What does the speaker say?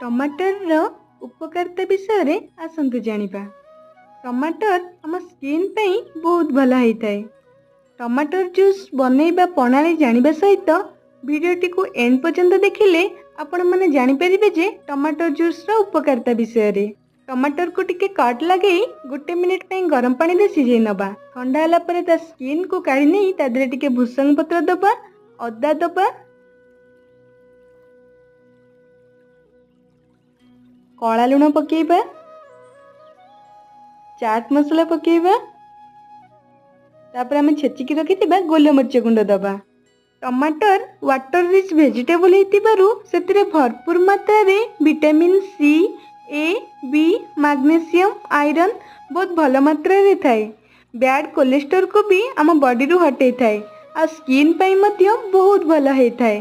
ଟମାଟରର ଉପକାରିତା ବିଷୟରେ ଆସନ୍ତୁ ଜାଣିବା। ଟମାଟର ଆମ ସ୍କିନ୍ ପାଇଁ ବହୁତ ଭଲ ହେଇଥାଏ। ଟମାଟର ଜୁସ୍ ବନେଇବା ପ୍ରଣାଳୀ ଜାଣିବା ସହିତ ଭିଡ଼ିଓଟିକୁ ଏଣ୍ଡ ପର୍ଯ୍ୟନ୍ତ ଦେଖିଲେ ଆପଣମାନେ ଜାଣିପାରିବେ ଯେ ଟମାଟର ଜୁସ୍ର ଉପକାରିତା ବିଷୟରେ। ଟମାଟରକୁ ଟିକେ କଟ୍ ଲଗେଇ 1 ମିନିଟ୍ ପାଇଁ ଗରମ ପାଣିରେ ସିଝେଇ ନେବା। ଥଣ୍ଡା ହେଲା ପରେ ତା ସ୍କିନ୍କୁ କାଢ଼ି ନେଇ ତା ଦେହରେ ଟିକେ ଭୃସଙ୍ଗ ପତ୍ର ଦେବା, ଅଦା ଦେବା, କଳା ଲୁଣ ପକେଇବା, ଚାଟ୍ ମସଲା ପକେଇବା। ତାପରେ ଆମେ ଛେଚିକି ରଖିଥିବା ଗୋଲମରିଚ ଗୁଣ୍ଡ ଦେବା। ଟମାଟର ୱାଟର ରିଚ୍ ଭେଜିଟେବଲ୍ ହେଇଥିବାରୁ ସେଥିରେ ଭରପୁର ମାତ୍ରାରେ vitamin C, A, B, magnesium, iron ବହୁତ ଭଲ ମାତ୍ରାରେ ଥାଏ। ବ୍ୟାଡ୍ କୋଲେଷ୍ଟ୍ରଲକୁ ବି ଆମ ବଡ଼ିରୁ ହଟେଇଥାଏ ଆଉ ସ୍କିନ୍ ପାଇଁ ମଧ୍ୟ ବହୁତ ଭଲ ହେଇଥାଏ।